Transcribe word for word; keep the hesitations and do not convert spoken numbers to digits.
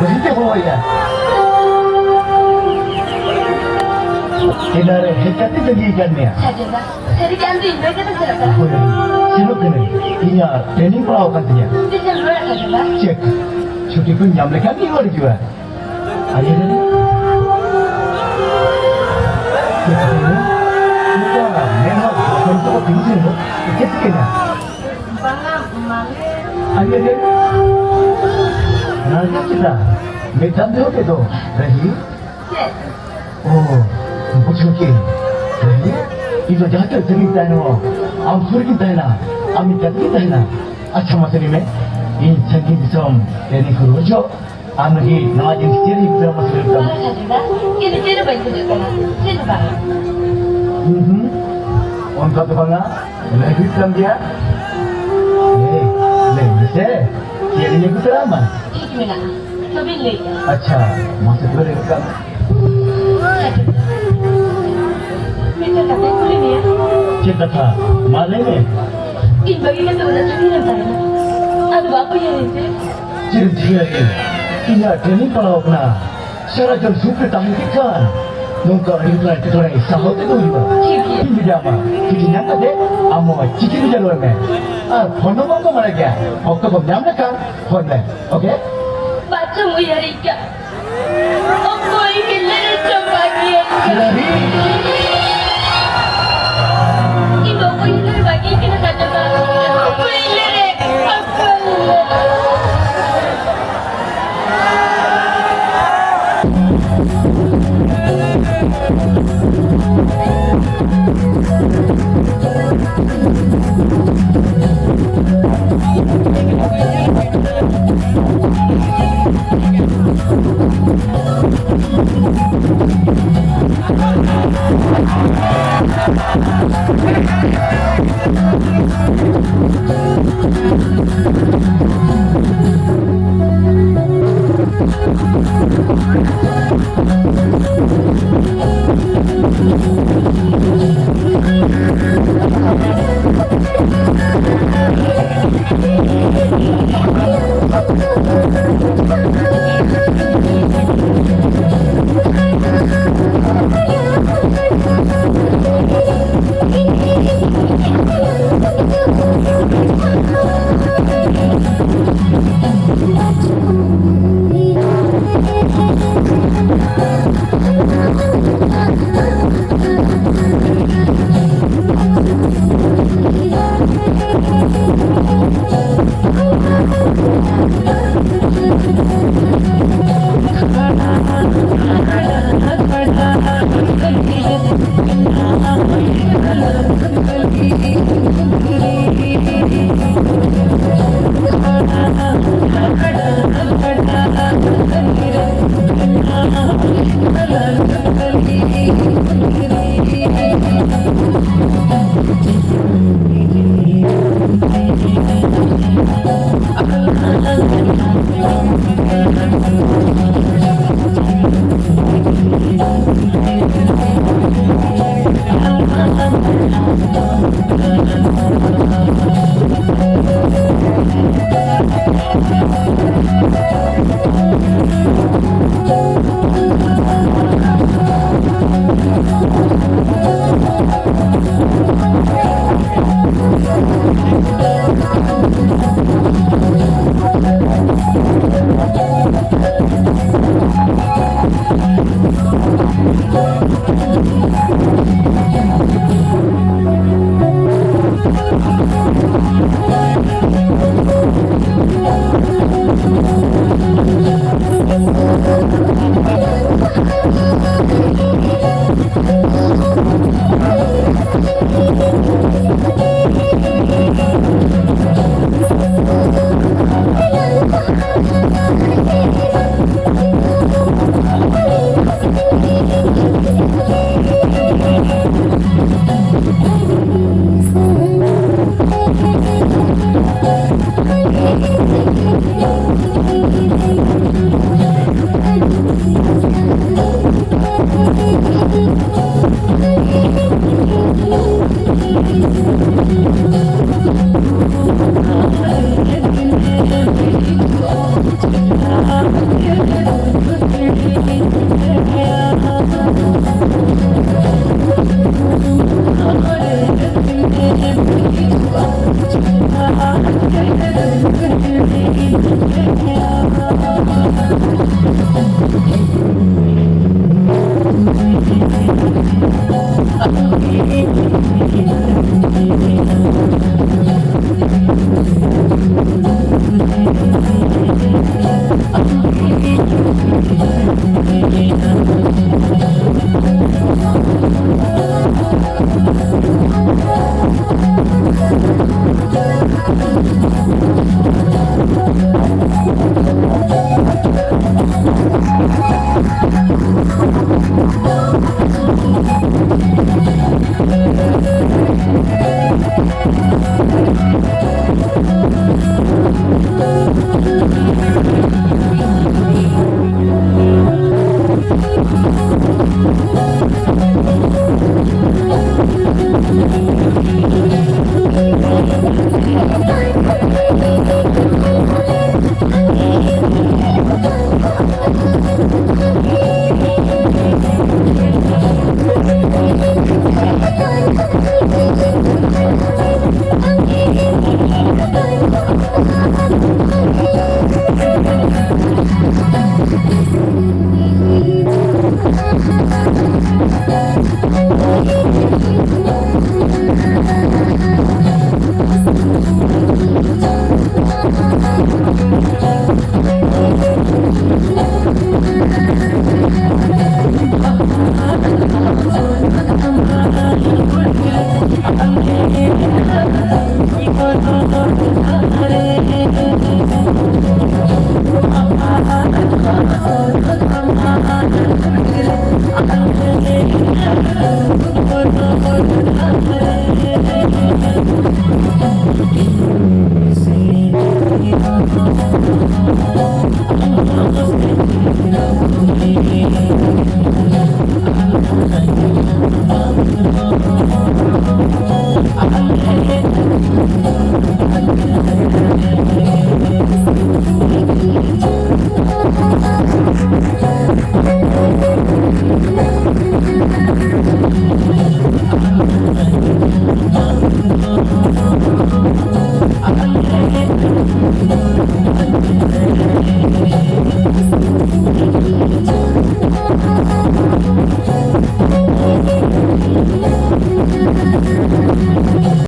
ᱨᱚᱦᱤᱛᱮ ᱦᱚᱦᱚᱭᱟ᱾ ᱮᱱᱟᱱ ᱨᱮ ᱦᱮᱡ ᱠᱟᱛᱮ ᱛᱟᱺᱜᱤ ᱠᱟᱫ ᱢᱮᱭᱟ᱾ ᱥᱟᱹᱨᱤ ᱜᱮ ᱟᱢ ᱫᱚ ᱤᱧ ᱵᱟᱹᱜᱤ ᱠᱟᱛᱮᱢ ᱪᱟᱞᱟᱜ ᱠᱟᱱᱟ? ᱦᱳᱭ, ᱥᱮᱱᱚᱜ ᱠᱟᱹᱱᱟᱹᱧ᱾ ᱤᱧᱟᱜ training ᱯᱟᱲᱟᱣ ᱟᱠᱟᱱ ᱛᱤᱧᱟ᱾ ᱛᱤᱥᱮᱢ ᱨᱩᱣᱟᱹᱲᱟ ᱥᱟᱹᱨᱤ ᱫᱟ? ᱪᱮᱫ? ᱪᱷᱩᱴᱤ ᱠᱚᱧ ᱧᱟᱢ ᱞᱮᱠᱷᱟᱱ ᱜᱤᱧ ᱨᱩᱣᱟᱹᱲ ᱦᱤᱡᱩᱜᱼᱟ᱾ ᱟᱨᱮ ᱨᱮ᱾ ᱪᱮᱫ ᱪᱤᱠᱟᱹᱭᱮᱱᱟ? ᱱᱚᱝᱠᱟ ᱢᱮᱫ ᱦᱚᱸ ᱵᱚᱥᱚᱱᱛᱚ ᱠᱚ ᱛᱤᱸᱜᱩ ᱥᱮᱱ ᱫᱚ᱾ ᱪᱮᱫ ᱪᱤᱠᱟᱹᱭᱮᱱᱟ? ᱵᱟᱝᱟ, ᱢᱟᱞᱮ᱾ ᱟᱨᱮ ᱨᱮ᱾ ᱱᱟᱨᱠᱟ ᱪᱮᱫᱟᱜ? ᱢᱮᱫ ᱫᱟᱜ ᱫᱚ ᱪᱮᱫ ᱫᱚ? ᱨᱟᱦᱤ? ᱪᱮᱫ? ᱚ, ᱵᱩᱡᱷᱟᱹᱣ ᱠᱮᱫ᱾ ᱤᱧ ᱫᱚ ᱡᱟᱦᱟᱸ ᱛᱤᱱᱟᱹᱜ ᱥᱟᱺᱜᱤᱧ ᱛᱟᱦᱮᱱ ᱨᱮᱦᱚᱸ, ᱟᱢ ᱥᱩᱨ ᱨᱮᱜᱤᱧ ᱛᱟᱦᱮᱱᱟ, ᱟᱢ ᱤᱧ ᱜᱟᱛᱮ ᱜᱤᱧ ᱛᱟᱦᱮᱱᱟ᱾ ᱟᱪᱪᱷᱟ, ᱢᱟᱥᱮ ᱞᱟᱹᱭ ᱢᱮ, ᱤᱧ ᱥᱟᱺᱜᱤᱧ ᱫᱤᱥᱚᱢ ᱴᱨᱮᱱᱤᱝ ᱠᱷᱚᱱ ᱨᱩᱣᱟᱹᱲ ᱡᱚᱦᱚᱜ ᱟᱢ ᱞᱟᱹᱜᱤᱫ ᱱᱟᱣᱟ ᱡᱤᱱᱤᱥ ᱪᱮᱫ ᱤᱧ ᱟᱹᱜᱩᱭᱟ, ᱢᱟᱥᱮ ᱞᱟᱹᱭ ᱢᱮ? ᱵᱟᱝ ᱥᱟᱹᱨᱤᱫᱟ, ᱤᱧ ᱫᱚ ᱪᱮᱫ ᱦᱚᱸ ᱵᱟᱹᱧ ᱠᱷᱚᱡᱚᱜ ᱠᱟᱱᱟ, ᱪᱮᱫ ᱦᱚᱸ ᱵᱟᱝ᱾ ᱦᱩᱸ ᱦᱩᱸ, ᱚᱱᱠᱟ ᱫᱚ ᱵᱟᱝᱟ, ᱞᱟᱹᱜᱤᱫ ᱠᱟᱱ ᱜᱮᱭᱟ᱾ ᱮᱭ, ᱞᱟᱹᱭ ᱢᱮᱥᱮ, ᱪᱮᱫ ᱤᱧ ᱟᱹᱜᱩ ᱛᱚᱨᱟ ᱟᱢᱟ? ᱴᱷᱤᱠ ᱢᱮᱱᱟᱜᱼᱟ, ᱛᱚᱵᱮᱧ ᱞᱟᱹᱭᱮᱫᱼᱟ᱾ ᱟᱪᱪᱷᱟ, ᱢᱟᱥᱮ ᱛᱚᱵᱮ ᱞᱟᱹᱭ ᱜᱚᱫ ᱠᱟᱜ ᱢᱮ᱾ ᱢᱤᱫᱴᱟᱝ ᱠᱟᱛᱷᱟᱧ ᱠᱩᱞᱤ ᱢᱮᱭᱟ᱾ ᱪᱮᱫ ᱠᱟᱛᱷᱟ? ᱢᱟ ᱞᱟᱹᱭ ᱢᱮ᱾ ᱤᱧ ᱵᱟᱹᱜᱤ ᱠᱟᱛᱮ ᱩᱱᱟᱹᱜ ᱥᱟᱺᱜᱤᱧ ᱨᱮᱢ ᱛᱟᱦᱮᱱᱟ, ᱟᱫᱚ ᱵᱟᱢ ᱩᱭᱦᱟᱹᱨᱤᱧ ᱛᱮ? ᱪᱮᱫ ᱮᱢ ᱪᱤᱠᱟᱹᱭᱟ? ᱤᱧᱟᱜ ᱴᱨᱮᱱᱤᱝ ᱯᱟᱲᱟᱣ ᱠᱟᱱᱟ᱾ ᱥᱟᱨᱟ ᱡᱚᱱ ᱥᱩᱠ ᱨᱮ ᱛᱟᱦᱮᱸ ᱠᱮᱫ ᱠᱷᱟᱱ ᱱᱚᱝᱠᱟ ᱟᱹᱰᱤ ᱜᱚᱴᱟᱝ ᱮᱴᱠᱮᱴᱚᱬᱮ ᱥᱟᱦᱟᱣ ᱛᱮᱜᱮ ᱦᱩᱭᱩᱜᱼᱟ᱾ ᱴᱷᱤᱠ ᱜᱮᱭᱟ᱾ ᱤᱧ ᱵᱷᱮᱡᱟ ᱟᱢᱟ᱾ ᱪᱤᱴᱷᱤ ᱧᱟᱢ ᱠᱟᱛᱮ ᱟᱢ ᱦᱚᱸ ᱪᱤᱴᱷᱤ ᱵᱷᱮᱡᱟ ᱨᱩᱣᱟᱹᱲ ᱢᱮ᱾ ᱟᱨ ᱯᱷᱳᱱ ᱱᱚᱢᱵᱚᱨ ᱠᱚ ᱵᱟᱲᱟᱭ ᱜᱮᱭᱟ᱾ ᱚᱠᱛᱚ ᱠᱚᱢ ᱧᱟᱢ ᱞᱮᱠᱷᱟᱱ ᱯᱷᱳᱱ ᱢᱮ᱾ ᱳᱠᱮ? ᱵᱟᱪᱚᱢ ᱩᱭᱦᱟᱹᱨᱤᱧ ᱠᱟᱱ᱾ ᱚᱠᱚᱭ ᱦᱤᱞᱳᱜ ᱨᱮᱪᱚᱢ ᱵᱟᱹᱜᱤᱭᱟᱹᱧ ᱠᱟᱱ᱾ ᱤᱧ ᱫᱚ ᱚᱠᱚᱭ ᱦᱤᱞᱳᱜ ᱨᱮ ᱵᱟᱹᱜᱤᱭᱟᱹᱧ ᱠᱟᱱᱟ ᱥᱟᱡᱚᱱᱟ᱾ ᱚᱠᱚᱭ ᱦᱤᱞᱳᱜ ᱨᱮ, ᱚᱠᱚᱭ ᱦᱤᱞᱳᱜ ᱨᱮ᱾